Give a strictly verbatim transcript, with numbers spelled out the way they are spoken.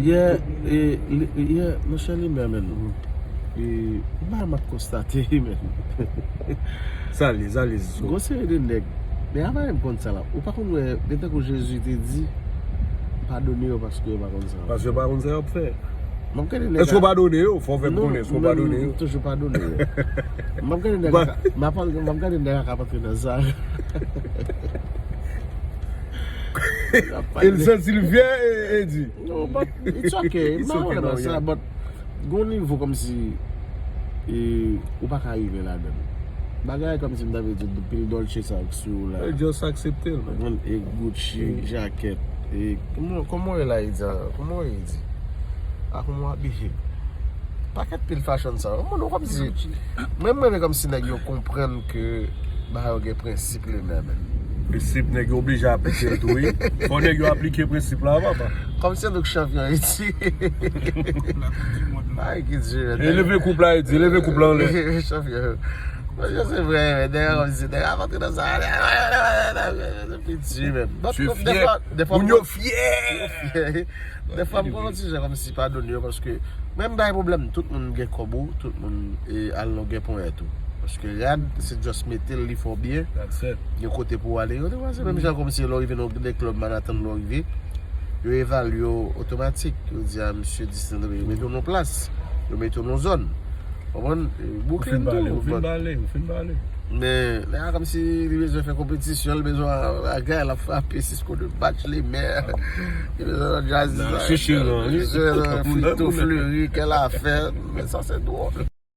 Yè, e, li- yè, monchè, li menm, men. E, yon bagay m ap konstate, men. Sa li, sa li, Zizo. Gwo seri de nèg. Men avan menm konn sa la. Ou pa konn wè, gen tankou Jezi te di, padone yo paske yo pa konn sa yo ap fè. Paske yo pa konn sa yo ap fè. M ap gade nèg Èske w la. Padone yo? Fò w fè m Non, konnen, èske w mwen padone menm, yo? M toujou padone yo. M ap gade nèg la. M ap m ap gade nèg la k ap antre nan Zara. E l santi l fyè, e, e di. No, but it's okay. It's M pa okay, wè no, nan sa, yeah. But gon nivo kòmsi e, ou pa ka rive ladan. Bagay kòmsi m ta vle di, pil Dolce sa sou la. E, just aksepte l, man. Konprann? E Gucci, jakèt. E kòman, kòman e la, e di? Kòman e di? A kòman w abiye? Pakèt pil fashion sa. Moun ou kòmsi. Mwen, mwen, kòmsi nèg yo konprann ke bagay yo gen prensip li menm. Prensip nèg yo oblije aplike l tou, wi. Fò nèg yo aplike prensip la, papa. Kòmsi nou k chanpyon iti. Ay, ki di. E leve koup la, e di, leve koup la anlè. Chanpyon. Mwen, se vre, men, nèg kòmsi, nèg ap antre nan sa. Piti, men. Se fyè. Defwa, defwa, Moun yo fyè. Defwa, m konn ti jan kòmsi padone yo, paske menm bay pwoblèm, tout moun gen kòb ou, tout moun e, al nan gen ponyèt ou. Paske rad, se just mete l, li fè w byen. That's it. Gen kote pou w ale. Yo te pase menm jan kòmsi lè w rive nan de klèb Manhattan, lè w rive, yo evalye w otomatik. Yo di a misye distinge, yo mete w nan plas, yo mete w nan zòn. Konprann? Ou Bouke fin m bale, tou. ou fin bale, ou fin bale. Men, nèg la kòmsi li bezwen fè konpetisyon, li bezwen agay, l ap frape Cisco de Batch, li mè. Li bezwen jazz. Nan chèche ran, wi. Li bezwen Frito Fleuri, kèl afè. Men sa, se dwòl.